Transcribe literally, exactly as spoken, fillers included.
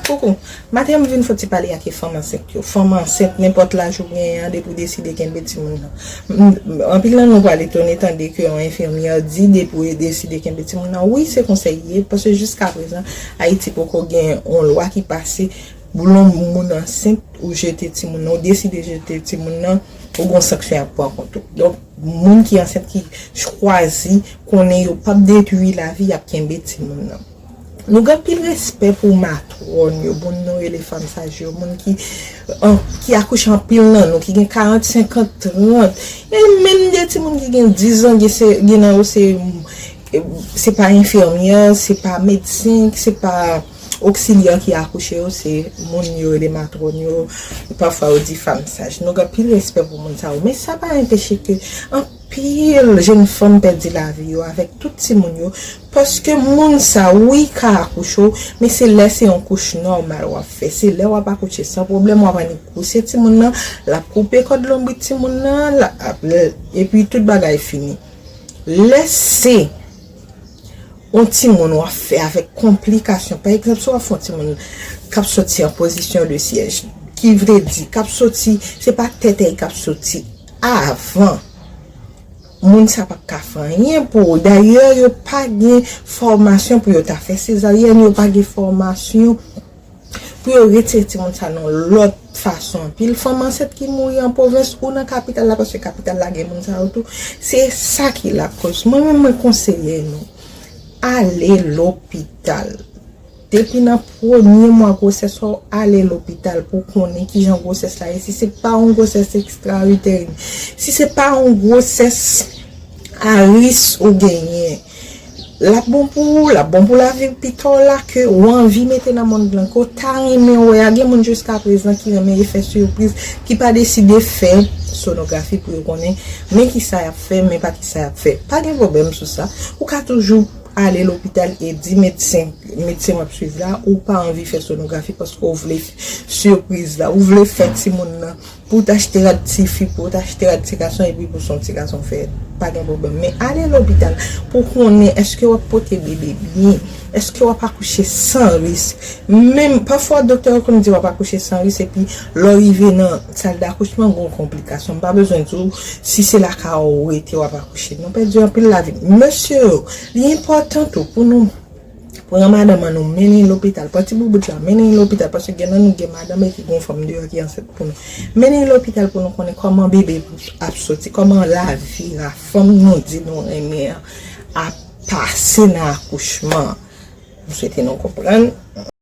Koukou, maten an m vin fò ti pale ak fanm ansent yo. Fanm ansent, nenpòt laj ou genyen an, depi w deside kenbe timoun nan. M- m- Anpil nan nou pral etone tande ke yon enfimyè di depi w deside kenbe timoun nan. Wi, se konsa l ye, paske jiska prezan, Ayiti poko gen yon lwa ki pase pou lè yon moun ansent, ou jete timoun nan, ou deside jete timoun nan, ou gen yon sanksyon y ap pran kont ou. Donk, moun ki ansent ki chwazi konnen yo p ap detwi lavi, y ap kenbe timoun nan. Nou gen anpil respè pou matwòn yo, moun nou rele fanm saj yo, moun ki an- ki akouche anpil nan nou, ki gen karant, senkant, trant. E menm de timoun ki gen diz an, gen se- gen nan yo se se pa enfimyè, se pa medsen, se pa oksilyè ki akouche yo, se moun yo rele matwòn yo, pafwa yo di fanm saj. Nou gen anpil respè pou moun sa yo, men sa pa anpeche ke anpil jenn fanm pèdi lavi yo avèk tout timoun yo, paske moun sa, wi, ka akouche w, men se lè se yon kouch nòmal w ap fè, se lè w ap akouche san pwoblèm, w ap annik pouse timoun nan, l ap koupe kòd lonbrit timoun nan, l ap- epi tout bagay fini. Lè se yon timoun w ap fè avèk konplikasyon, pa egzanp, si w ap fè yon timoun k ap soti an pozisyon de syèj, ki vle di k ap soti, se pa tèt li k ap soti avan, moun sa p ap ka fè anyen pou ou. Dayè, yo pa gen fòmasyon pou yo ta fè sezaryèn, yo pa gen fòmasyon pou yo retire timoun sa nan lòt fason. Anpil fanm ansent ki mouri an pwovens ou nan kapital la, paske kapital la gen moun sa yo tou. Se sa ki lakòz. Mwen menm, mwen konseye nou, ale lopital. Depi nan premye mwa gwosès ou, ale lopital pou konnen kijan gwosès la ye. Si se pa yon gwosès ekstra-iterin, si se pa yon gwosès a risk ou genyen, l ap bon pou ou, l ap bon pou lavi pita w la ke ou anvi mete nan mond lan, ke w ta renmen wè a. Gen moun jiska prezan ki renmen efè sipriz, ki pa deside fè sonografi pou yo konnen men kisa y ap fè, men pa kisa y ap fè. Pa gen pwoblèm sou sa. Ou ka toujou ale lopital e di medsen, medsen w ap swiv la, ou pa anvi fè sonografi paske w vle sipriz la, ou vle fè timoun nan, pou w t achte rad tifi, pou w t achte rad tigason, epi pou se yon tigason fè, pa gen pwoblèm. Men ale lopital pou konnen èske w ap pote bebe byen, èske w ap akouche san risk. Menm pafwa, doktè yo konn di w ap akouche san risk, epi lè w rive nan sal dakouchman, gen yon konplikasyon. M pa bezwen di w si se lakay ou rete w ap akouche. Nou pèdi anpil lavi. Mesye yo, li enpòtan tou pou nou pran madanm an nou, mennen l lopital. Pran ti boubout la, mennen l lopital, paske gen nan nou gen madanm e ki gen yon fanm deyò ki ansent pou nou. Mennen l lopital pou nou konnen kòman bebe ap soti, kòman lavi a fanm nou di nou renmen an ap pase nan akouchman an. M swete nou konprann.